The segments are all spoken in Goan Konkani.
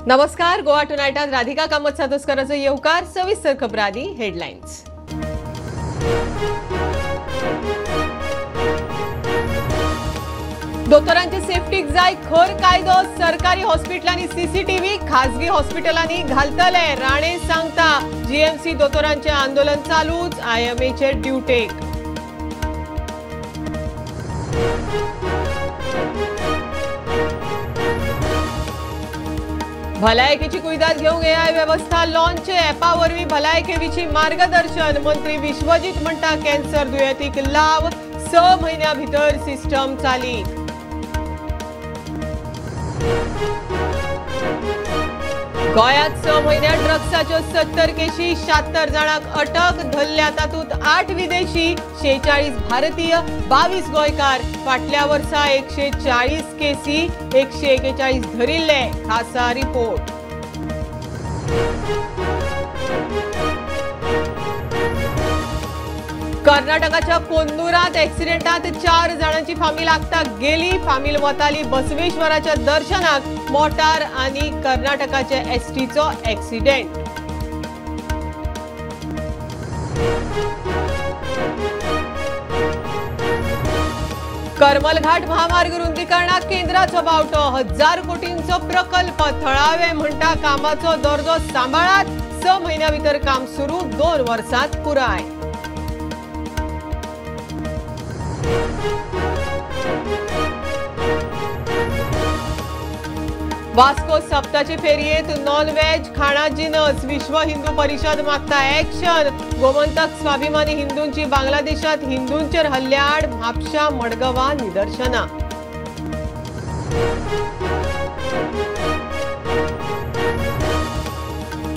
नमस्कार, गोवा टुनायटात राधिका कामत सातोस्कराचो येवकार. सविस्तर खबरां आदी हेडलायन्स. दोतोरांचे सेफ्टीक जाय खर कायदो. सरकारी हॉस्पिटलांनी सीसीटीव्ही, खासगी हॉस्पिटलांनी घालतले. राणे सांगता जीएमसी दोतोरांचे आंदोलन चालूच, आयएमएचे ड्युटेक. भलायकेची कुयदाद घेवंक एआय वेवस्था लॉन्च. ॲपा वरवीं भलायके विशीं मार्गदर्शन. मंत्री विश्वजीत म्हणटा कॅन्सर दुयेंतीक लाव, 6 म्हयन्या भितर सिस्टम चालीक. गोंयांत 6 म्हयन्यात ड्रग्साच्यो 70 केशी, 76 जाणांक अटक. धरल्या तातूंत 8 विदेशी, 46 भारतीय, 22 गोंयकार. फाटल्या वर्सा 140 केसी, 141 धरिल्ले. खासा रिपोर्ट. कर्नाटकाच्या कोन्नूरात ॲक्सिडेंटात 4 जाणांची फामील आगताक गेली. फामील वताली बसवेश्वराच्या दर्शनाक. मोटार आनी कर्नाटकाच्या एसटीचो ॲक्सिडेंट. करमलघाट महामार्ग रुंदीकरणाक केंद्राचो बावटो. 1000 कोटींचो प्रकल्प. थळावे म्हणटा कामाचो दर्जो सांबाळात. 6 म्हयन्या भितर काम सुरू, 2 वर्सांत पुराय. वास्को सप्ताचे फेरयेत नॉन व्हेज खाणा जिनस. विश्व हिंदू परिषद मागता ॲक्शन. गोमंतक स्वाभिमानी हिंदूंची बांगलादेशात हिंदूंचेर हल्ल्याआड म्हापशा मडगांवां निदर्शनां.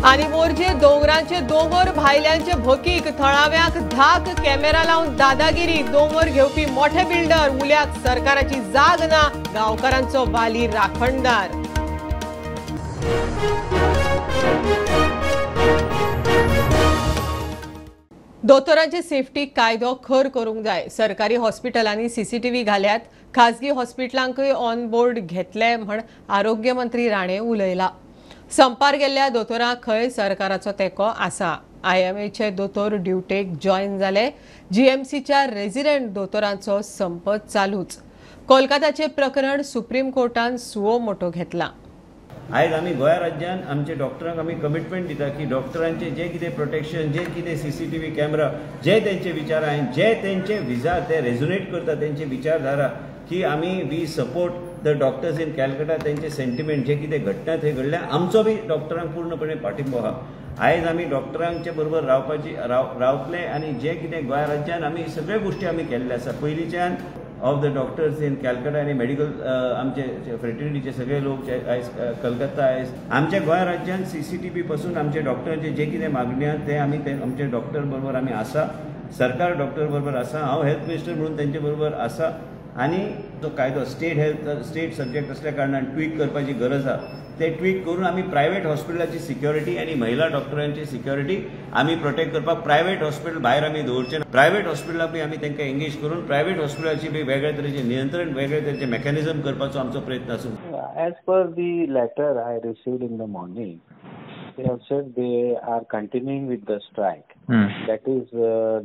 आनी मोरजे दोंगरांचे दोंगर भायल्यांचे भकीक. थळाव्यांक धाक, कॅमेरा लावन दादागिरी. दोंगर घेवपी मोठे बिल्डर. उल्याक सरकाराची जाग ना. गांवकारांचो वाली राखणदार. दोतोरांचे सेफ्टी कायदो खर करूंक जाय. सरकारी हॉस्पिटलांनी सीसीटीव्ही घाल्यात, खासगी हॉस्पिटलांकूय ऑन बोर्ड घेतले म्हण आरोग्य मंत्री राणे उलयला. संपार गेल्ल्या दोतोरांक खंय सरकाराचो तेंको आसा. आयएमएचे दोतोर ड्युटेक जॉयन जाले. जीएमसीच्या रेजिडेंट दोतोरांचो संप चालूच. कोलकाताचे प्रकरण सुप्रीम कोर्टान सुओ मोटो घेतला. आयज आमी गोंया राज्यान आमचे डॉक्टरांक आमी कमिटमेंट दिता की डॉक्टरांचे जे कितें प्रोटेक्शन, जे कितें सीसीटीव्ही कॅमेरा, जे तेंचे विचार आनी जे तेंचे विचार ते रेजोनेट करता तेंचे विचारधारा की आमी we support the doctors in Calcutta. तेंचे सेंटिमेंट जे कितें घटना थंय घडल्या आमचो बी डॉक्टरांक पूर्णपणे पाठिंबो आहा. आयज आमी डॉक्टरांचे बरोबर रावपाची रावतले आनी जे कितें गोंया राज्यान आमी सगळ्यो गोश्टी आमी केल्ले आसा. पयलींच्यान of the doctors in Calcutta आनी मेडिकल आमचे फ्रेटर्निटीचे सगळे लोक आयज कलकत्ता आयज आमच्या गोंया राज्यान सीसीटीव्ही पासून आमचे डॉक्टरांचे जे कितें मागणी आहा ते आमी ते आमचे डॉक्टर बरोबर आमी आसा. सरकार डॉक्टर बरोबर आसा. हांव हेल्थ मिनिस्टर म्हणून तेंचे बरोबर आसा. आनी तो कायदो स्टेट हेल्थ स्टेट सब्जेक्ट असल्या कारणान ट्वीक करपाची गरज आहा. ते ट्वीक करून आमी प्रायवेट हॉस्पिटलाची सिक्युरिटी आनी महिला डॉक्टरांची सिक्युरिटी आमी प्रोटेक्ट करपाक प्रायवेट हॉस्पिटल भायर आमी दवरचे ना. प्रायवेट हॉस्पिटलाक बी आमी तांकां एंगेज करून प्रायवेट हॉस्पिटलाची बी वेगळे तरेचे नियंत्रण, वेगळे तरेचे मेकॅनिझम करपाचो आमचो प्रयत्न आसूं. As per the letter I received in the morning, they have said they are continuing with the strike. That is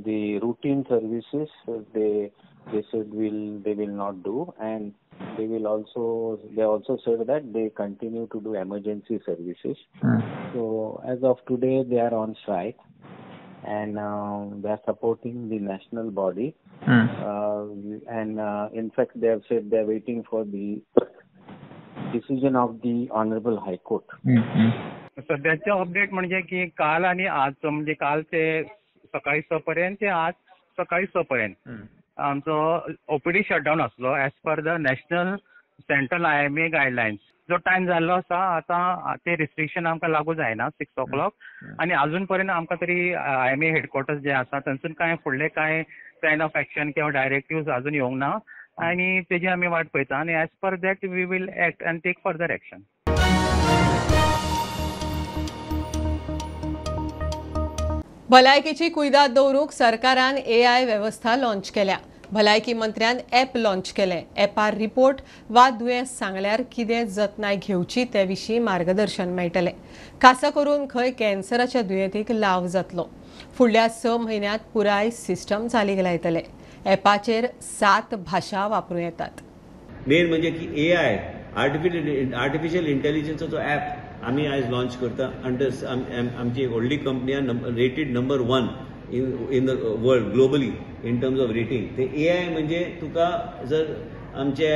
the routine services they said they will not do, and they will also, they also said that they continue to do emergency services. So as of today they are on strike, and they are supporting the national body. And in fact they have said they are waiting for the decision of the Honorable High Court. सध्याचे अपडेट म्हणजे की काल आणि आज, म्हणजे काल ते सकाळी 6 पर्यंत ते आज सकाळी 6 पर्यंत आमचो ओपीडी शटडावन आसलो as per the national central IMA guidelines. जो टायम जाल्लो आसा आतां ते रिस्ट्रिक्शन आमकां लागू जायना 6 o'clock आनी अजून पर्यंत आमकां तरी आयएमए हेडक्वॉर्टर्स जे आसा थंयसून कांय फुडले कांय प्लॅन ऑफ एक्शन किंवा डायरेक्टिव्स अजून येवंक ना आनी तेजी आमी वाट पळयता आनी as per that we will act and take further action. भलायकेची कुयदाद दवरूंक सरकारान एआय वेवस्था लॉन्च केल्या. भलायकी मंत्र्यान ॲप लॉन्च केलें. ॲपार रिपोर्ट वा दुयेंस सांगल्यार कितें जतनाय घेवची ते विशीं मार्गदर्शन मेळटलें. खासा करून खंय कॅन्सराच्या दुयेंतीक लाव जातलो. फुडल्या 6 म्हयन्यांत पुराय सिस्टम चालीक लायतले. ॲपाचेर 7 भाशा वापरूं येतात. मेन म्हणजे की AI artificial इंटेलिजन्साचो ॲप आमी आयज लॉन्च करता. अंडर आमची एक व्हडली कंपनी आहा, rated number 1 in the world globally in terms of rating. ते AI म्हणजे तुका जर आमचे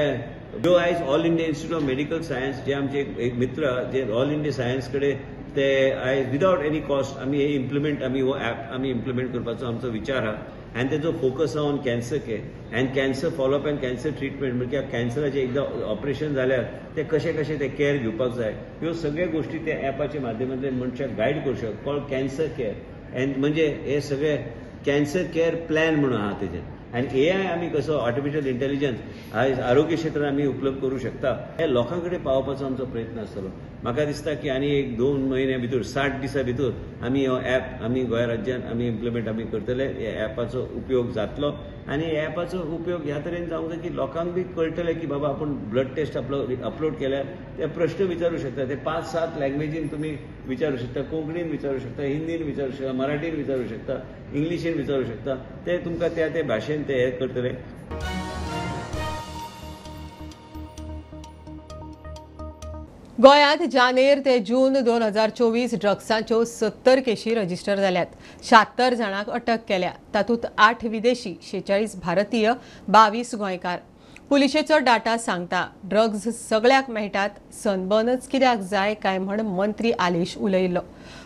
जो आयज All India Institute of Medical Science जे आमचे एक मित्र जे ऑल इंडिया सायन्स कडेन ते आयज विदावट एनी कॉस्ट आमी हे इम्प्लिमेंट आमी हो ॲप आमी इम्प्लिमेंट करपाचो आमचो विचार आहा. आनी तेजो फोकस आहा on cancer care and cancer follow-up and cancer treatment. म्हणजे कॅन्सराचें एकदां ऑपरेशन जाल्यार ते कशें कशें ते केअर घेवपाक जाय, ह्यो सगळ्यो गोश्टी त्या ॲपाच्या माध्यमांतल्यान मनशाक गायड करूं शकता. कॉल्ड कॅन्सर केअर एंड म्हणजे हे सगळे कॅन्सर केअर प्लॅन म्हणून आहा तेजेर. आनी AI आमी कसो आर्टिफिशियल इंटेलिजन्स आयज आरोग्य क्षेत्रांत आमी उपलब्ध करूं शकता, हे लोकां कडेन पावोवपाचो आमचो प्रयत्न आसतलो. म्हाका दिसता की आनी 1-2 म्हयन्या भितर 60 दिसां भितर आमी हो ॲप आमी गोंय राज्यांत आमी इम्प्लिमेंट आमी करतले. ह्या ॲपाचो उपयोग जातलो आनी ह्या ॲपाचो उपयोग ह्या तरेन जावंक जाय की लोकांक बी कळटलें की बाबा आपूण ब्लड टेस्ट आपलो अपलोड केल्यार ते प्रश्न विचारूं शकता. ते 5-7 लँग्वेजीन तुमी विचारूं शकता. कोंकणीन विचारूं शकता, हिंदीन विचारूं शकता, मराठीन विचारूं शकता, इंग्लिशीन विचारूं शकता. ते तुमकां त्या त्या भाशेन ते हे करतले. गोंयांत जानेर ते जून 2024 ड्रग्सांच्यो 70 केशी रजिस्टर जाल्यात. 76 जाणांक अटक केल्या. तातूंत 8 विदेशी, 46 भारतीय, 22 गोंयकार. पुलिशेचो डाटा सांगता ड्रग्ज सगळ्याक मेळटात, सनबर्नच कित्याक जाय काय म्हण मंत्री आलेश उलयलो.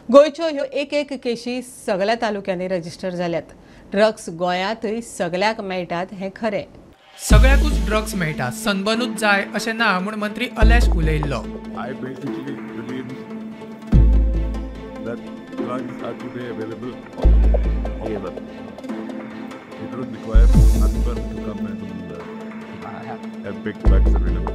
गोंयच्यो ह्यो एक एक केशी सगळ्या तालुक्यांनी रजिस्टर जाल्यात. ड्रग्स गोंयांतय सगळ्याक मेळटात हें खरें. सगळ्याकूच ड्रग्स मेळटा, सनबर्नूच जाय अशें ना म्हूण मंत्री अलेश उलयल्लो. I basically believe that drugs are today available all over. It doesn't require sunburn to come and have big drugs available.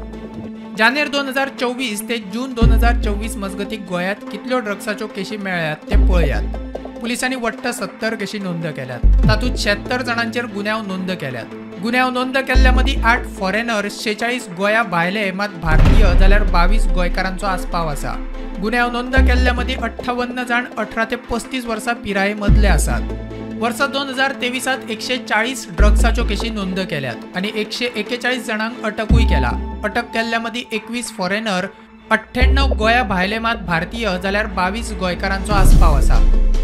जानेर 2024 ते जून 2024 मजगती गोंयांत कितल्यो ड्रग्साच्यो केशी मेळ्ळ्यात ते पळयात. पुलिसांनी वट्ट 70 केशी नोंद केल्यात. तातूंत 76 जाणांचेर गुन्यांव नोंद केल्यात. गुन्यांव नोंद केल्ल्या मदीं 8 फॉरेनर, 46 गोंया भायले मात भारतीय जाल्यार 22 गोंयकारांचो आस्पाव आसा. गुन्यांव नोंद केल्ल्या मदीं 58 जाण 18 ते 35 वर्सां पिराये मदले आसात. वर्सा 2023 140 ड्रग्साच्यो केशी नोंद केल्यात आनी 141 जाणांक अटकूय केला. अटक केल्ल्या मदीं 21 फॉरेनर, 98 गोंया भायले मात भारतीय जाल्यार 22 गोंयकारांचो आस्पाव आसा.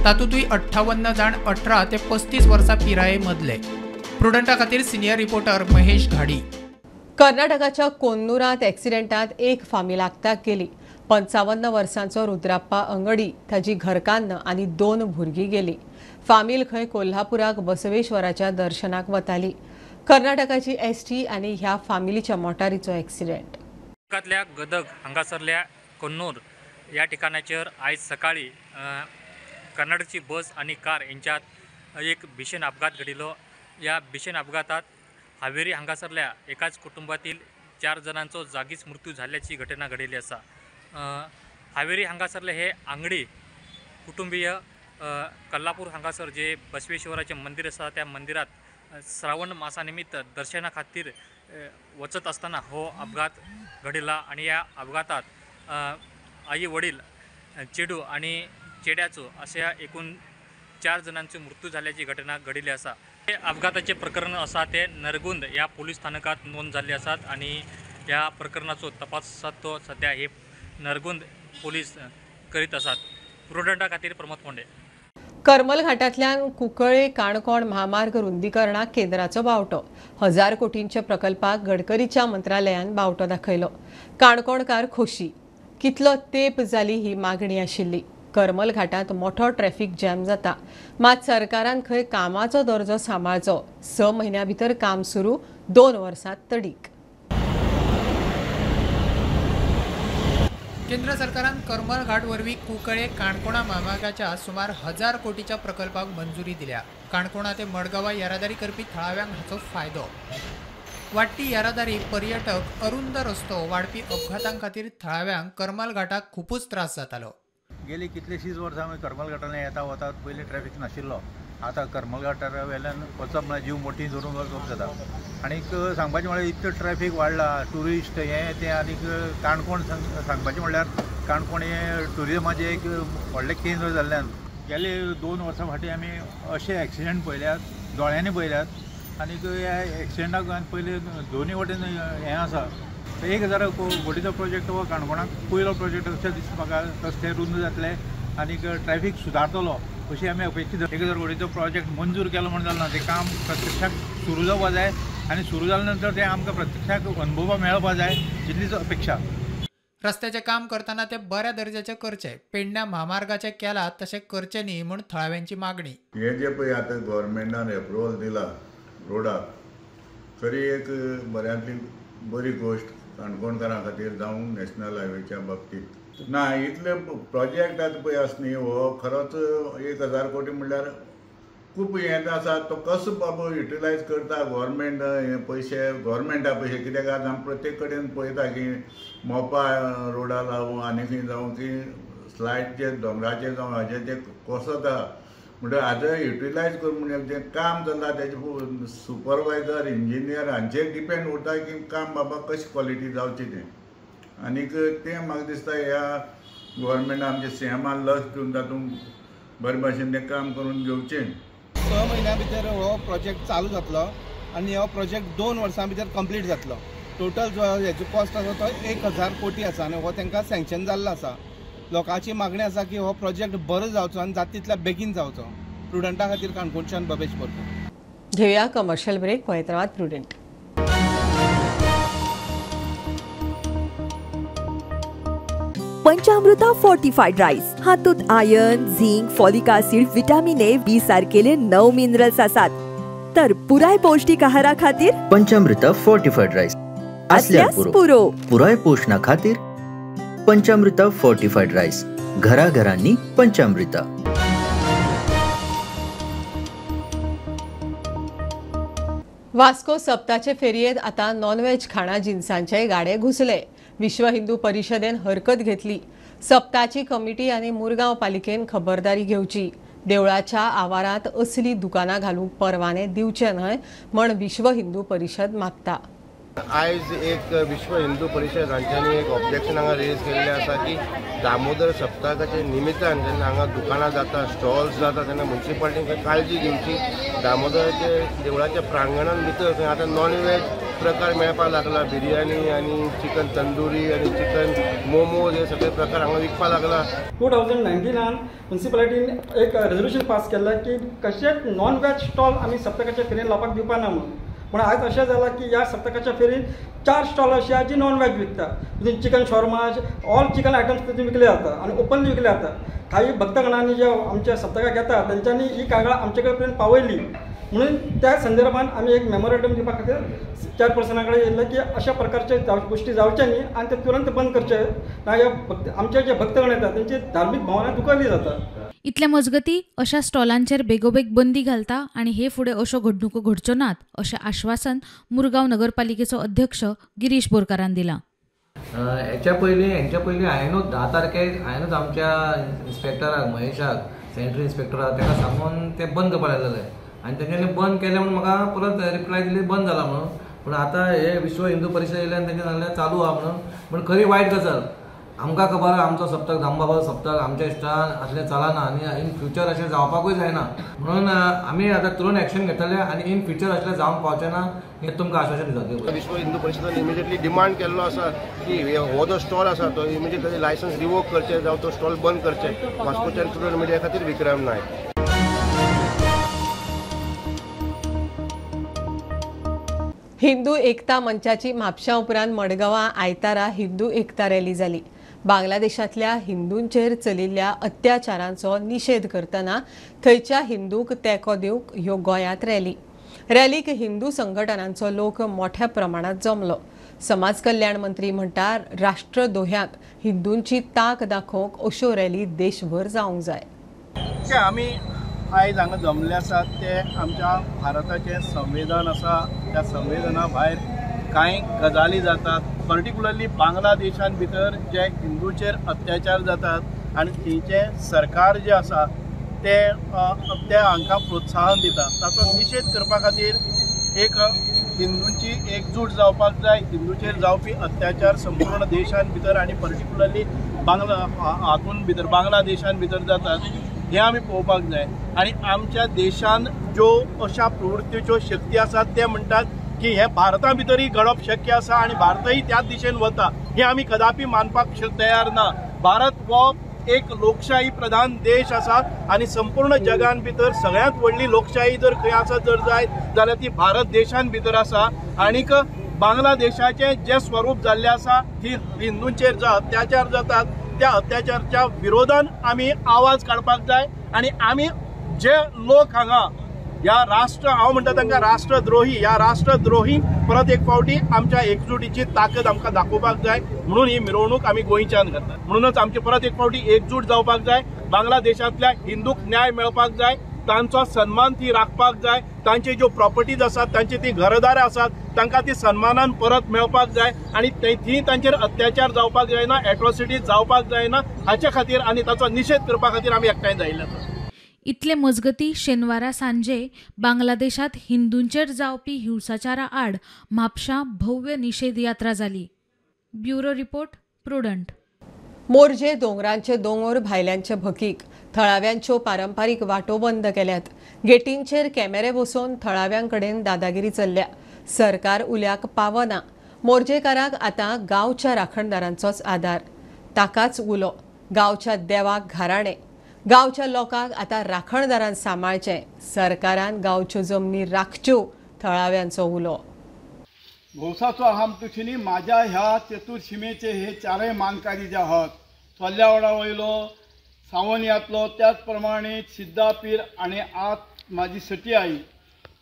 तातूंतय 58 जाण 18 ते 35 वर्सां पिराये मदले. प्रुडंटा खातीर सिनियर रिपोर्टर महेश घाडी. कर्नाटकाच्या कोन्नूरात एक्सिडेंटात एक फामील आक्ताक गेली. 55 वर्सांचो रुद्राप्पा अंगडी, ताजी घरकान्न आनी 2 भुरगीं गेली. फामील खंय कोल्हापुराक बसवेश्वराच्या दर्शनाक वताली. कर्नाटकाची ST आनी ह्या फामिलीच्या मोटारीचो एक्सिडेंट. कर्नाटकांतल्या गदग हांगासरल्या कोन्नूर ह्या ठिकाणाचेर आयज सकाळी कर्नाटकची बस आनी कार यांच्यात एक भीषण अपघात घडिल्लो. या भीषण अपघातात हावेरी हांगासरल्या एकाच कुटुंबातील 4 जणांचो जागीच मृत्यू झाल्याची घटना घडिल्ली आसा. हावेरी हांगासरले हे आंगडी कुटुंबीय कल्लापूर हांगासर जे बसवेश्वराचे मंदिर आसा त्या मंदिरात श्रावण मासानिमित्त दर्शना खातीर वचत असताना हो अपघात घडिल्ला आणि या अपघातात आई वडील, चेडू आणि चेड्याचो अशा एकूण 4 जणांचो मृत्यू झाल्याची घटना घडिल्ली आसा. हे अपघाताचे प्रकरण आसा ते नरगुंद या पोलीस स्थानकात नोंद झाले आसात आणि या प्रकरणाचो तपास तो सध्या हे नरगुंद पोलीस करीत आसात. प्रुडंटा खातीर प्रमोद फोंडे. करमल घाटांतल्यान कुंकळे काणकोण म्हामार्ग रुंदीकरणाक केंद्राचो बावटो. 1000 कोटींच्या प्रकल्पाक गडकरीच्या मंत्रालयान बावटो दाखयलो. काणकोणकार खोशी. कितलो तेप जाली ही मागणी आशिल्ली. करमल घाटांत मोठो ट्रॅफिक जॅम जाता. मात सरकारान खंय कामाचो दर्जो सांबाळचो. 6 म्हयन्यां भितर काम सुरू, 2 वर्सां तडीक. केंद्र सरकारान करमल घाट वरवीं कुंकळे काणकोणा म्हामार्गाच्या सुमार 1000 कोटीच्या प्रकल्पाक मंजुरी दिल्या. काणकोणा ते मडगांवा येरादारी करपी थळाव्यांक हाचो फायदो. वाडटी येरादारी, पर्यटक, अरुंद रस्तो, वाडपी अपघातां खातीर थळाव्यांक करमल घाटाक खुबूच त्रास जातालो. गेली कितलीशींच वर्सां आमी करमल घाटान येता वतात, पयलीं ट्रॅफिक नाशिल्लो, आतां करमल वेल्यान वचप म्हळ्यार जीव मोठी धरून वचप जाता. आनीक सांगपाचें म्हळ्यार इतलें ट्रॅफीक वाडला, ट्युरिस्ट हें तें. आनीक काणकोण सांगपाचें म्हणल्यार काणकोण हें ट्युरिजमाचें एक व्हडलें केंद्र जाल्ल्यान गेले 2 वर्सां फाटीं आमी अशे एक्सिडंट पळयल्यात, दोळ्यांनी पळयल्यात. आनीक ह्या एक्सिडंटाक पयलीं दोनूय वटेन हें आसा. 1000 कोटीचो प्रोजेक्ट हो काणकोणाक पयलो प्रोजेक्ट अशें दिसता म्हाका. रस्ते रुंद जातले आनीक ट्रॅफीक सुदारतलो अशी आमी अपेक्षित. 1000 कोटीचो प्रोजेक्ट मंजूर केलो म्हूण जालें ना, तें काम प्रत्यक्षाक सुरू जावपा जाय आनी सुरू जाल्या नंतर तें आमकां प्रत्यक्षाक अनुभवा मेळपा जाय इतलीच अपेक्षा. रस्त्याचें काम करतना ते बऱ्या दर्जाचें करचें, पेडण्या म्हामार्गाचें केलां तशें करचें न्ही म्हूण थळाव्यांची मागणी. हें जें पळय आतां गव्हर्मेंटान एप्रुवल दिला रोडाक, खरी एक बऱ्यांतली बरी गोश्ट काणकोणकारां खातीर जावं नॅशनल हायवेच्या बाबतींत. ना इतले प्रोजेक्ट आतां पळय आसा न्ही, हो खरोच 1000 कोटी म्हणल्यार खूब हें आसा. तो कसो बाबा युटिलायज करता गव्हर्मेंट हे पयशे, गव्हर्मेंटा पयशे. कित्याक आज आमी प्रत्येक कडेन पळयता की मोपा रोडा जावं आनी खंय जावं की स्लायड जे दोंगराचे जावं हाजे ते कोसता. म्हणटकीर हाजो युटिलायज करून म्हणजे जें काम चल्लां तेजे सुपरवायजर इंजिनियर हांचेर डिपेंड उरता की काम बाबा कशी क्वॉलिटी जावची तें. आनीक तें म्हाका दिसता ह्या गव्हर्मेंटान आमच्या सीएमान लक्ष दिवन तातूंत बरे भाशेन तें काम करून घेवचें. 6 म्हयन्या भितर हो प्रोजेक्ट चालू जातलो आनी हो प्रोजेक्ट 2 वर्सां भितर कंप्लीट जातलो. टोटल जो हेजो कॉस्ट आसा तो 1000 कोटी आसा आनी हो तांकां सँक्शन जाल्लो आसा. लोकांची मागणी आसा की हो प्रोजेक्ट बरो जावचो आनी जाता तितल्या बेगीन जावचो. प्रुडंटा खातीर काणकोणच्यान बबेश बोरकर. घेवया कमर्शियल ब्रेक. पळयत रावात प्रुडंट. पंचामृता फोर्टिफाईड राईस हातूंत iron, zinc, folic acid, vitamin A, B सारकेले 9 मिनरल्स आसात. तर पुराय पौष्टिक आहारा खातीर पंचामृता फोर्टिफाईड राईस असल्यास पुरो. पुराय पोषणा खातीर पंचामृता फोर्टिफाईड राईस, घराघरांनी पंचामृता. वास्को सप्ताचे फेरयेत आता नॉनव्हेज खाणा जिन्सांचे गाडे घुसले. विश्व हिंदू परिषदेन हरकत घेतली. सप्ताची कमिटी आनी मुरगांव पालिकेन खबरदारी घेवची. देवळाच्या आवारांत असली दुकानां घालूंक परवाने दिवचे न्हय म्हण विश्व हिंदू परिषद मागता. आयज एक विश्व हिंदू परिषद हांच्यांनी एक ऑब्जेक्शन हांगा रेज केल्लें आसा की दामोदर सप्तकाच्या निमित्तान जेन्ना हांगा दुकानां जाता, स्टॉल्स जाता, तेन्ना म्युनिसिपालिटीन काळजी घेवची. दामोदराच्या देवळाच्या प्रांगणान भितर खंय आतां नॉन व्हेज प्रकार मेळपाक लागला, बिरयानी आनी चिकन तंदुरी आनी चिकन मोमोज हे सगळे प्रकार हांगा विकपाक लागला. 2019 म्युनिसिपालिटीन एक रेजोल्युशन पास केल्लें की कशेंच नॉन व्हेज स्टॉल आमी सप्तकाच्या फेरयेन लावपाक दिवपा ना म्हणून. पूण आयज अशें जालां की ह्या सप्तकाच्या फेरयेन 4 स्टॉल अशे आसा जी नॉन व्हेज विकता. तितून chicken shawarma, all chicken items तितून विकले जाता आनी ओपनली विकले जाता. काही भक्तगणांनी जे आमच्या सप्तकाक येता तेंच्यांनी ही कागाळ आमचे कडेन पर्यंत पावयली म्हणून त्या संदर्भान आमी एक मेमोरेंडम दिवपा खातीर चेअरपर्सना कडेन येयल्ले की अशा प्रकारचे गोश्टी जावचे न्ही आनी ते तुरंत बंद करचे ना ह्या भक्त आमचे जे भक्तगण येता तेंची धार्मीक भावना दुखावली जाता. इतले मजगती अशा स्टॉलांचेर बेगोबेग बंदी घालता आनी हे फुडें अश्यो घडणुको घडच्यो नात अशें आश्वासन मुरगांव नगरपालिकेचो अध्यक्ष गिरीश बोरकारान दिलां. हेच्या पयलीं हांवेनूच 10 तारखेक हांवेनूच आमच्या इन्स्पेक्टराक महेशाक, सॅनिटरी इन्स्पेक्टराक ताका सांगून तें बंद करपाक लायलेलें आनी तेंच्यांनी बंद केलें म्हणून म्हाका परत रिप्लाय दिली बंद जाला म्हणून. पूण आतां हे विश्व हिंदू परिषद येयले आनी तेंच्यांनी सांगलें चालू आहा म्हणून. पूण खरी वायट गजाल, आमकां खबर आहा आमचो सप्तक, दामबाबाचो सप्तक आमच्या इश्टान असलें चलना आनी इन फ्युचर अशें जावपाकूय जायना म्हणून आमी आतां तुरंत एक्शन घेतले आनी इन फ्युचर असलें जावंक पावचें ना हें तुमकां आश्वासन दिता. विश्व हिंदू परिषदान इमिजिएटली डिमांड केल्लो आसा की हो जो स्टॉल आसा तो इमिजिएटली ताजें लायसन्स रिवोक करचें जावं तो स्टॉल बंद करचें. वास्कोच्यान प्रुडंट मिडिया खातीर विक्रम नायक. हिंदू एकता मंचाची म्हापशा उपरांत मडगांवां आयतारा हिंदू एकता रॅली जाली. बांगलादेशांतल्या हिंदूंचेर चलिल्ल्या अत्याचारांचो निशेध करतना थंयच्या हिंदूंक तेंको दिवंक ह्यो गोंयांत रॅली. रॅलीक हिंदू संघटनांचो लोक मोठ्या प्रमाणात जमलो. समाज कल्याण मंत्री म्हणटा राष्ट्रद्रोह्यांक हिंदूंची तांक दाखोवंक अश्यो रॅली देशभर जावंक जाय. आमी आयज हांगा जमले आसात ते आमच्या भारताचें संविधान आसा, त्या संविधाना भायर कांय गजाली जातात. पर्टिक्युलरली बांगलादेशान भितर जे हिंदूचेर अत्याचार जातात आनी थंयचें सरकार जें आसा ते ते हांकां प्रोत्साहन दिता. ताचो निशेध करपा खातीर एक हिंदूंची एकजूट जावपाक जाय. हिंदूचेर जावपी अत्याचार संपूर्ण देशान भितर आनी पर्टिक्युलरली बांगला हातून भितर बांगलादेशान भितर जातात हें आमी पळोवपाक जाय. आनी आमच्या देशान ज्यो अशा प्रवृत्तीच्यो शक्ती आसात ते म्हणटात की हें भारता भितरय घडप शक्य आसा आनी भारतय त्याच दिशेन वता हें आमी कदापी मानपाक तयार ना. भारत हो एक लोकशाही प्रधान देश आसा आनी संपूर्ण जगान भितर सगळ्यांत व्हडली लोकशाही जर खंय आसा जर जायत जाल्यार ती भारत देशान भितर आसा. आनीक बांगलादेशाचें जें स्वरूप जाल्लें आसा ही हिंदूंचेर जो अत्याचार जातात त्या अत्याचाराच्या विरोधान आमी आवाज काडपाक जाय. आनी आमी जे लोक हांगा ह्या राष्ट्र, हांव म्हणटा तांकां राष्ट्रद्रोही, ह्या राष्ट्रद्रोही परत एक फावटी आमच्या एकजुटीची ताकद आमकां दाखोवपाक जाय. म्हणून ही मिरवणूक आमी गोंयच्यान करतात. म्हणूनच आमची परत एक फावटी एकजूट जावपाक जाय. बांगलादेशांतल्या हिंदूक न्याय मेळपाक जाय, तांचो सन्मान ती राखपाक जाय, तांचे ज्यो प्रॉपर्टीज आसात, तांची ती घरदारां आसात तांकां ती सन्मानान परत मेळपाक जाय आनी थंय तांचेर अत्याचार जावपाक जायना, एट्रॉसिटीज जावपाक जायना हाचे खातीर आनी ताचो निशेध करपा खातीर आमी एकठांय जायिल्ले आसा. इतले मजगती शेनवारा सांजे बांगलादेशात हिंदूंचेर जावपी हिंसाचारा आड म्हापशां भव्य निशेध यात्रा जाली. Bureau report, Prudent. Morjim दोंगरांचे दोंगर भायल्यांचे भकीक, थळाव्यांच्यो पारंपारीक वाटो बंद केल्यात. गेटींचेर कॅमेरे बसोवन थळाव्यांकडेन दादागिरी चल्ल्या. सरकार उल्याक पावना. मोरजेकारांक आतां गांवच्या राखणदारांचोच आदार, ताकाच उलो, गांवच्या देवाक घाराणें. गांवच्या लोकांक आतां राखणदारान सांबाळचें, सरकारान गांवच्यो जमनी राखच्यो, थळाव्यांचो उलो. भौसाचो अहम तुशीनी माझ्या ह्या चतुर्शिमेचे हे चारय मानकारी जे आहात, चोल्ल्यावाडा वयलो, सावनयांतलो, त्याच प्रमाणे सिद्धापीर आनी आत माझी सटी आई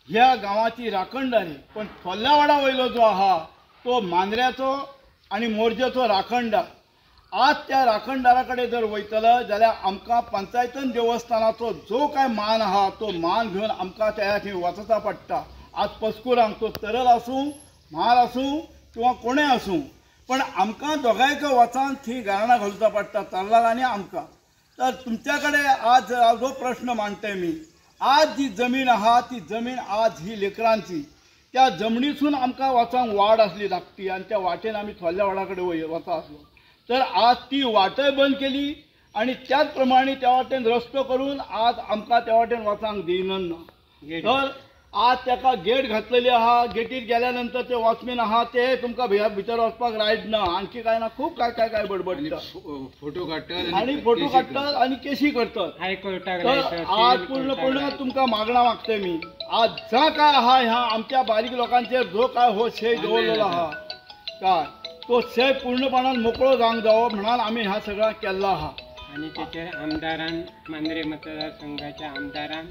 ह्या गांवाची राखणदारी. पण चोल्ल्यावाडा वयलो जो आहा तो मांद्र्याचो आनी मोरजेचो राखणदार. आज त्या राखणदारा कडेन जर वयतलो जाल्यार आमकां पंचायतन देवस्थानाचो जो काय मान आहा तो मान घेवन आमकां त्या थंय वचचा पडटा. आज पस्कुरांक तो तरल आसूं, म्हार आसूं किंवा कोणें आसूं, पण आमकां दोगांयक वचान थंय गाराणां घालचा पडटा, तरलाक आनी आमकां. तर तुमच्या कडेन आज जो प्रश्न मांडटे मी, आज जी जमीन आहा ती जमीन आज ही लेकरांची, त्या जमनीसून आमकां वचांक वाड आसली धाकटी आनी त्या वाटेन आमी थोडल्या वाडा कडेन वता आसलो. तर आज ती वाटय बंद केली आनी त्याच प्रमाणे त्या वाटेन रस्तो करून आज आमकां त्या वाटेन वचांक दिना. तर आज ताका गेट घातलेली आहा, गेटीर गेल्या नंतर ते वॉचमॅन आहा ते तुमकां भितर वचपाक रायट ना, आणखी काय ना, खूब काय काय काय बडबडटा, फोटो काडटात आनी फोटो काडटात आनी केशी करतात. तर आज पूर्णपणे तुमकां मागणां मागता मी, आज जा काय आहा ह्या आमच्या बारीक लोकांचेर जो काय हो शे दवरलेलो आहा काय तो शे पूर्णपणान मोकळो जावंक जावो म्हणून आमी ह्या सगळ्या केल्लो आहा. आनी तेचेर आमदारान, मांद्रे मतदारसंघाच्या आमदारान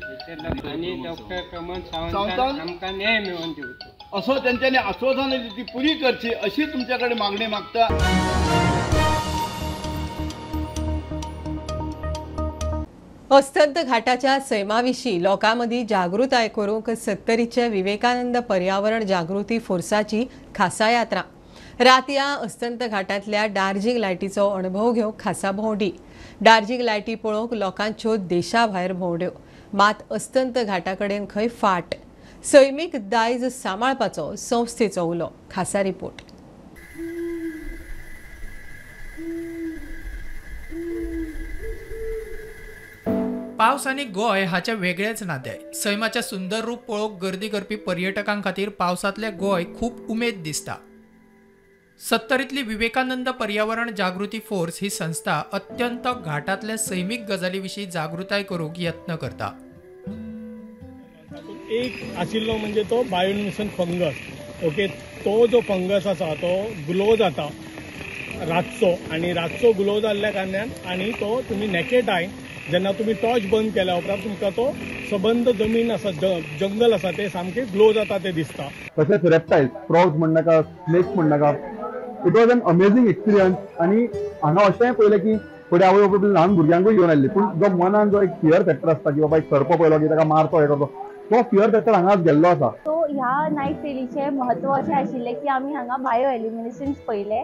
आनी डॉक्टर प्रमोद सावंतान आमकां न्याय मेळोवन दिवचो असो तेंच्यांनी आश्वासन ती पुरी करची अशी तुमच्या कडेन मागणी मागता. अस्तंत घाटाच्या सैमाविशीं लोकां मदीं जागृताय करूंक सत्तरीचे विवेकानंद पर्यावरण जागृती फोर्साची खासा यात्रा. रातया अस्तंत घाटांतल्या डार्जिंग लायटीचो अणभव घेवंक खासा भोंवडी. डार्जिंग लायटी पळोवंक लोकांच्यो देशा भायर भोंवड्यो, मात अस्तंत घाटा कडेन खंय फाट. सैमीक दायज सांबाळपाचो संस्थेचो उलो. खासा रिपोर्ट. पावस आनी गोंय हाचे वेगळेच नातें. सैमाचें सुंदर रूप पळोवंक गर्दी करपी पर्यटकां खातीर पावसांतलें गोंय खूब उमेद दिसता. सत्तरींतली विवेकानंद पर्यावरण जागृती फोर्स ही संस्था अत्यंत घाटांतल्या सैमीक गजाली विशीं जागृताय करूंक यत्न करता. एक आशिल्लो म्हणजे तो बायोल्युमिनेसंट फंगस. ओके, तो जो फंगस आसा तो ग्लो जाता रातचो, आनी रातचो ग्लो जाल्ल्या कारणान आनी तो तुमी नेकेड I जेन्ना तुमी टॉर्च बंद केल्या उपरांत तुमकां तो सबंद जमीन आसा, जंगल आसा ते सामकें ग्लो जाता ते दिसता. तशेंच रेप्टायल्स, फ्रॉग्स म्हणनाका, स्नेक्स म्हणनाका. It was an amazing experience. आनी हांगा अशेंय पळयलें की फुडें आवय बापूय ल्हान भुरग्यांकूय घेवन आयिल्ली, पूण जो मनान जो एक फियर फॅक्टर आसता की बाबा एक सर्प पळयलो की ताका मारतो हे करतो, तो फियर फॅक्टर हांगाच गेल्लो आसा. सो ह्या नायट रेलीचें म्हत्व अशें आशिल्लें की आमी हांगा बायो एलिमिनेशन्स पळयले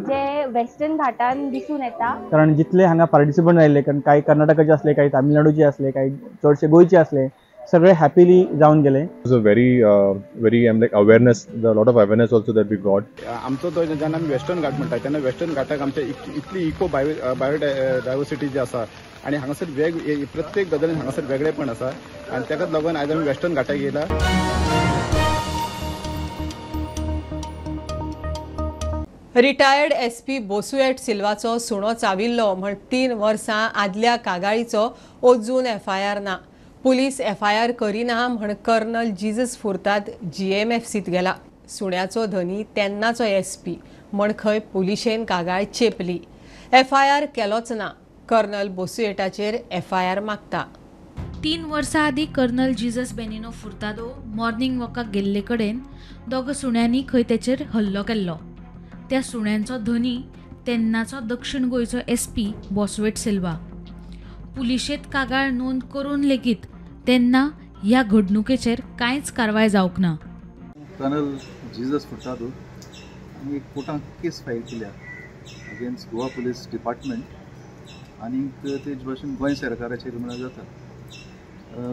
जे वेस्टर्न घाटान दिसून येता. कारण जितले हांगा पार्टिसिपंट आयिल्ले, कारण कांय कर्नाटकाचे आसले, कांय तामिळनाडूचे आसले, कांय चडशे गोंयचे आसले, सगळे हॅपीली जावन गेले. It was a very very like awareness, a lot of awareness also that we got. आमचो तो जेन्ना आमी वेस्टर्न घाट म्हणटा तेन्ना वेस्टर्न घाटाक आमच्या इतली इको बायोडायवर्सिटी जी आसा आनी हांगासर प्रत्येक गजालीन हांगासर वेगळेपण आसा आनी ताकाच लागून आयज आमी वेस्टर्न घाटाक येयला. रिटायर्ड एसपी बोसुएट सिल्वाचो सुणो चाविल्लो म्हण 3 वर्सां आदल्या कागाळीचो अजून एफआयआर ना. पुलीस एफआयआर करिना म्हण कर्नल जीजस फुर्ताद जीएमएफसीत गेला. सुण्याचो धनी तेन्नाचो एसपी म्हण खंय पुलिशेन कागाळ चेपली. एफआयआर केलोच ना. कर्नल बोसुएटाचेर एफआयआर मागता. 3 वर्सां आदीं colonel Jesus Benino Furtado morning वॉकाक गेल्ले कडेन दोग सुण्यांनी खंय तेचेर हल्लो केल्लो. त्या सुण्यांचो धनी तेन्नाचो दक्षिण गोंयचो एसपी बोसुएट सिल्वा. पुलिशेंत कागाळ नोंद करून लेगीत तेन्ना ह्या घडणुकेचेर कांयच कारवाय जावंक ना. कर्नल जीजस फुर्तादो आमी एक कोर्टांत केस फायल केल्या अगेन्स्ट गोवा पुलीस डिपार्टमेंट आनीक तेच भाशेन गोंय सरकाराचेर म्हळ्यार जाता.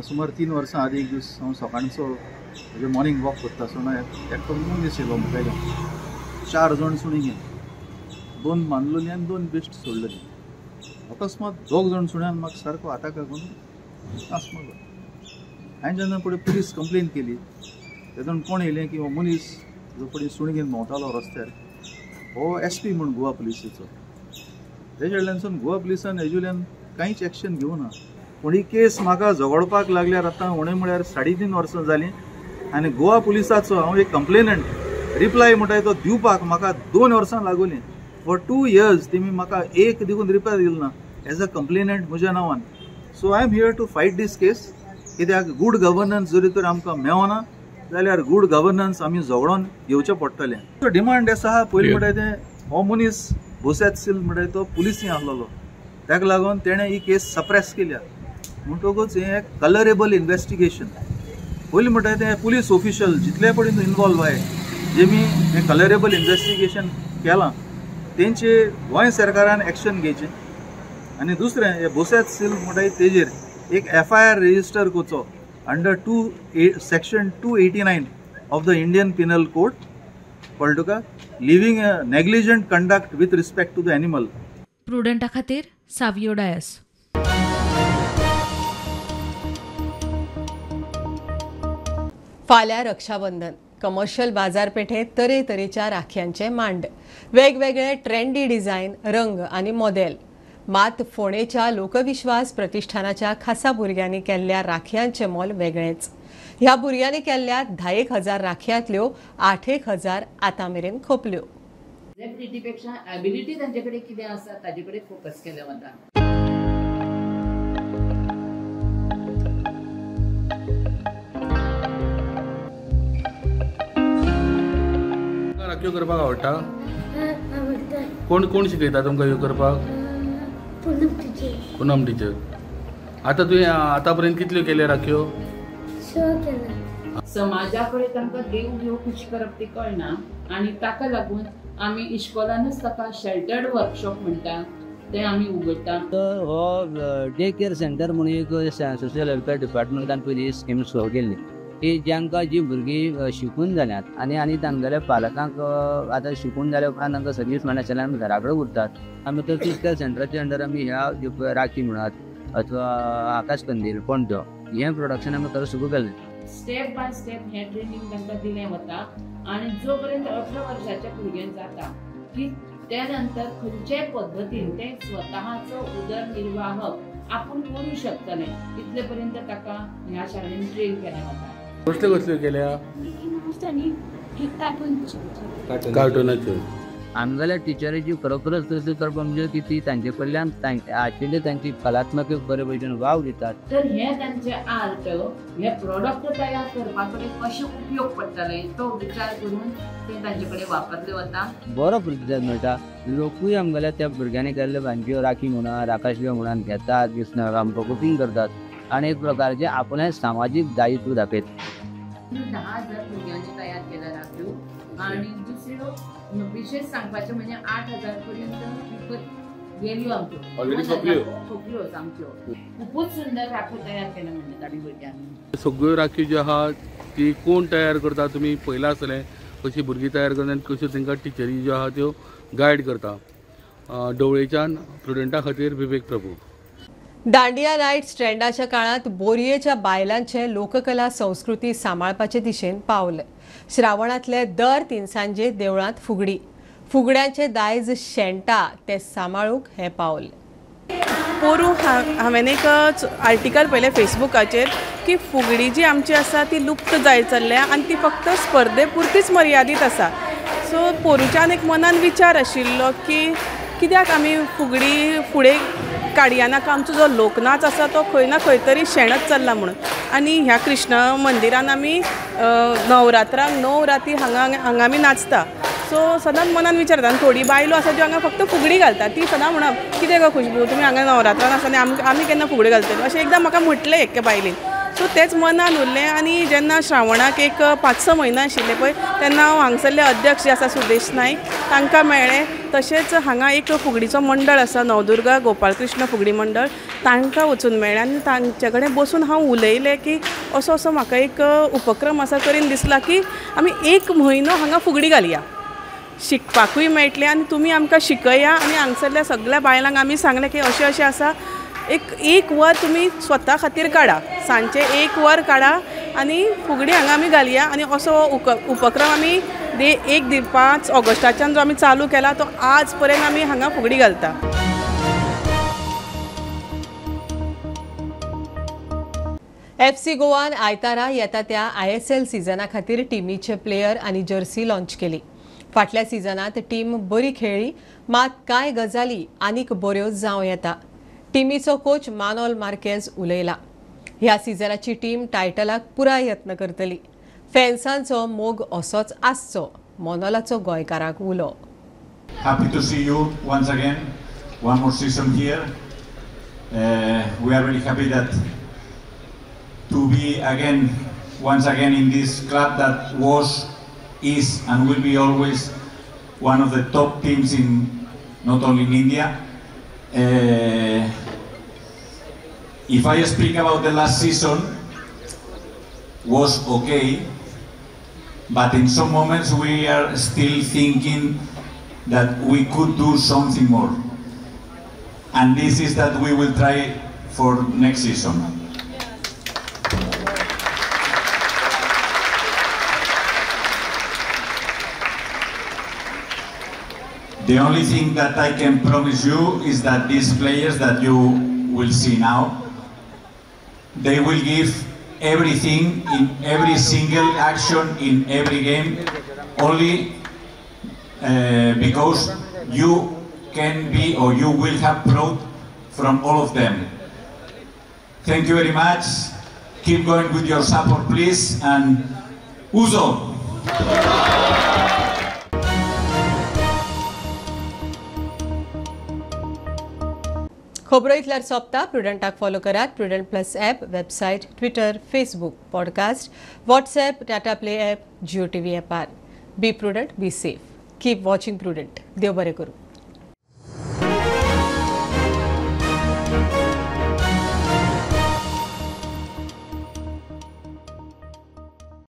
सुमार 3 वर्सां आदीं एक दीस हांव सकाळचो म्हजें मॉर्निंग वॉक करता आसतना एकटो मनीस येयलो मुखायल्यान, 4 जाण सुणीं घेवन, 2 बांदलोलीं आनी 2 बेश्ट सोडलेलीं. अकस्मात 2 जाण सुण्यान म्हाका सारको आताक लागून नास मारलो. हांवें जेन्ना फुडें पुलीस कंप्लेन केली तेदोन कोण येयलें की हो मनीस जो फुडें सुणी घेवन भोंवतालो रस्त्यार हो एस पी म्हूण गोवा पुलिसेचो. तेजे कडल्यानसून गोवा पुलिसान हेजे कांयच एक्शन घेवना. पूण ही केस म्हाका झगडपाक लागल्यार आतां उणें म्हळ्यार 3.5 वर्सां जालीं आनी गोवा पुलिसाचो हांव एक कंप्लेनंट रिप्लाय म्हणटा तो दिवपाक म्हाका 2 वर्सां लागोलीं. फॉर 2 इयर्स तेमी म्हाका एक देखून रिप्लाय दिलो ना एज अ कंप्लेनंट म्हज्या नांवान. So I am here to fight this case. कित्याक गूड गवर्नन्स जरी तर आमकां मेळना जाल्यार गूड गवर्नन्स आमी झगडोन घेवचें पडटलें. डिमांड आसा पयलीं म्हणटा तें हो मनीस बोसुएट सिल्वा म्हणटा तो पुलिसी आसलेलो, ताका लागून तेणें ही केस सप्रेस केल्या. म्हणटकूच हें कलरेबल इन्वेस्टिगेशन. पयलीं म्हणटा तें पुलीस ऑफिशियल जितले पडून इनवॉल्व आहाय जेमी हें कलरेबल इन्वेस्टिगेशन केलां तेंचे गोंय सरकारान एक्शन घेवचें. आनी दुसरें हे बोसुएट सिल्वा म्हणटा तेजेर एक एफआयआर रजिस्टर करचो under section 289 of the Indian Penal Code. कळ्ळें तुका? Living a negligent conduct with respect to the animal. प्रुडंटा खातीर सावियो डायस. फाल्यां रक्षाबंधन. कमर्शियल बाजारपेठेत तरेतरेच्या राख्यांचे मांड, वेगवेगळे ट्रेंडी डिझायन, रंग आनी मॉडेल. मात फोंडेच्या लोकविश्वास प्रतिष्ठानाच्या खासा भुरग्यांनी केल्ल्या राख्यांचे मोल वेगळेंच. ह्या भुरग्यांनी केल्ल्या 10,000 राख्यांतल्यो 8,000 आतां मेरेन खोपल्यो. एबिलिटीपेक्षा एबिलिटी तांचे कडेन कितें आसा ताजे कडेन फोकस केलें वता. राखयो करपाक आवडटा? कोण कोण शिकयता तुमकां ह्यो करपाक? पूनम टीचर. पूनम टीचर. आतां तुवें आतां पर्यंत कितल्यो केल्या राखयो? 6 केल्या. समाजा कडेन तांकां देव घेव कशी करप ती कळना आनी ताका लागून आमी इश्कोलानूच ताका शेल्टर्ड वर्कशॉप म्हणटा ते आमी उगडटा. हो डे केअर सेंटर म्हणून एक सोशल वेलफेअर डिपार्टमेंटान पयली स्कीम सुरू केल्ली की जांकां जी भुरगीं शिकून जाल्यात आनी आनी तांगेल्या पालकांक आतां शिकून जाल्या उपरांत तांकां सर्वीस मेळनाशिल्ल्यान आमी घरा कडेन उरतात. आमी तशीच त्या सेंटराच्या अंडर आमी ह्या राखी म्हणात अथवा आकाश कंदील पणटो हें प्रोडक्शन आमी खरें सुरू केलें. स्टेप बाय स्टेप हें ट्रेनींग तांकां दिलें वता आनी जो पर्यंत 18 वर्साच्या भुरग्यांक जाता की त्या नंतर खंयच्याय पद्दतीन ते स्वतःचो उदरनिर्वाह आपूण करूं शकतले इतले पर्यंत ताका ह्या शाळेन ट्रेन केलें वता. कसल्यो कसल्यो केल्या? कार्टूनाच्यो. आमगेल्या टिचरीची खरोखरच तसली करप म्हणजे की ती तांचे कडल्यान आशिल्ली तांची कलात्मक बरे भशेन वाव दितात. तर हे तांचे आर्ट हे प्रोडक्ट तयार करपा कडेन कशें उपयोग पडटले तो विचार करून ते तांचे कडेन वापरले वता. बरो प्रतिसाद मेळटा. लोकूय आमगेल्या त्या भुरग्यांनी केल्ले भांज्यो राखी म्हणा आकाशदिवो म्हणून घेतात, आमकां बुकींग करतात आनी एक प्रकारचें आपलें सामाजीक दायित्व दाखयतात. 10,000 भुरग्यांनी तयार केला राख्यो आनी दुसऱ्यो विशेष सांगपाचें म्हणजे 8,000 पर्यंत विकत गेल्यो आमच्यो, ऑलरेडी सोंपल्यो सोंपल्यो आमच्यो. खुबूच सुंदर राख्यो तयार केल्या म्हणजे ताणी भुरग्यांनी. सगळ्यो राख्यो ज्यो आहा ती कोण तयार करता तुमी पळयलां आसतलें, कशी भुरगीं तयार करता आनी कश्यो तांकां टिचरी ज्यो आहा त्यो गायड करता. ढवळेच्यान प्रुडंटा खातीर विवेक प्रभू. दांडिया नायट्स ट्रेंडाच्या काळांत बोरयेच्या बायलांचे लोककला संस्कृती सांबाळपाचे दिशेन पावले. श्रावणांतले दर तिनसांजे देवळांत फुगडी, फुगड्यांचे दायज शेणटा ते सांबाळूंक हें पावल. पोरूं हांवें एक आर्टिकल पळयलें फेसबुकाचेर की फुगडी जी आमची आसा ती लुप्त जायत चल्ल्या आनी ती फक्त स्पर्धे पुरतीच मर्यादीत आसा. सो पोरूंच्यान एक मनान विचार आशिल्लो की कित्याक आमी फुगडी फुडें काडया नाका, आमचो जो लोकनाच आसा तो खंय ना खंय तरी शेणत चल्ला म्हणून. आनी ह्या कृष्ण मंदिरान आमी नवरात्रांक 9 राती हांगा हांगा आमी नाचता. सो सदांच मनान विचार येता आनी थोडी बायलो आसा ज्यो हांगा फक्त फुगडी घालता, ती सदां म्हणप कितें गो खुशबू तुमी हांगा नवरात्रान आसा आनी आमी केन्ना फुगडी घालतली अशें एकदां म्हाका म्हटलें एके बायलेन. सो तेंच मनान उरलें आनी जेन्ना श्रावणाक एक 5-6 म्हयने आशिल्ले पळय तेन्ना हांव हांगसरले अध्यक्ष जे आसा सुदेश नायक तांकां मेळ्ळें. तशेंच हांगा एक फुगडीचो मंडळ आसा नवदुर्गा गोपाळकृष्ण फुगडी मंडळ, तांकां वचून मेळ्ळें आनी तांचे कडेन बसून हांव उलयलें की असो असो म्हाका एक उपक्रम आसा करीन दिसला की आमी 1 म्हयनो हांगा फुगडी घालया, शिकपाकूय मेळटलें आनी तुमी आमकां शिकया. आनी हांगसरल्या सगळ्या बायलांक आमी सांगलें की अशें अशें आसा, एक वर तुमी स्वता खातीर काडा, सांजचें 1 वर काडा आनी फुगडी हांगा आमी घालया. आनी असो उपक्रम आमी 5 ऑगस्टाच्यान जो आमी चालू केला तो आज पर्यंत आमी हांगा फुगडी घालता. FC गोवान आयतारा येता त्या ISL सिजना खातीर टिमीचे प्लेयर आनी जर्सी लॉन्च केली. फाटल्या सिजनात टीम बरी खेळ्ळी, मात कांय गजाली आनीक बऱ्यो जावं येता. टिमीचो कोच मानोल मार्केज उलयला. ह्या सिजनाची टीम टायटलाक पुराय यत्न करतली. फॅन्सांचो मोग असोच आसचो, मोनोलाचो गोंयकारांक उलो. Happy to see you once again, one more season here. We are very happy that to be again, once again in this club that was, is and will be always one of the top teams in not only in India. If I speak about the last season, was okay, but in some moments we are still thinking that we could do something more, and this is that we will try for next season. The only thing that I can promise you is that these players that you will see now, they will give everything in every single action in every game, only because you can be or you will have proud from all of them. Thank you very much. Keep going with your support, please, and Uzo! खबरो इतल्यार सोंपता. प्रुडंटाक फॉलो करात Prudent plus app, website, Twitter, Facebook, podcast, WhatsApp, Tata Play app, Jio TV ॲपार. Be prudent, be safe, keep watching Prudent. देव बरें करूं.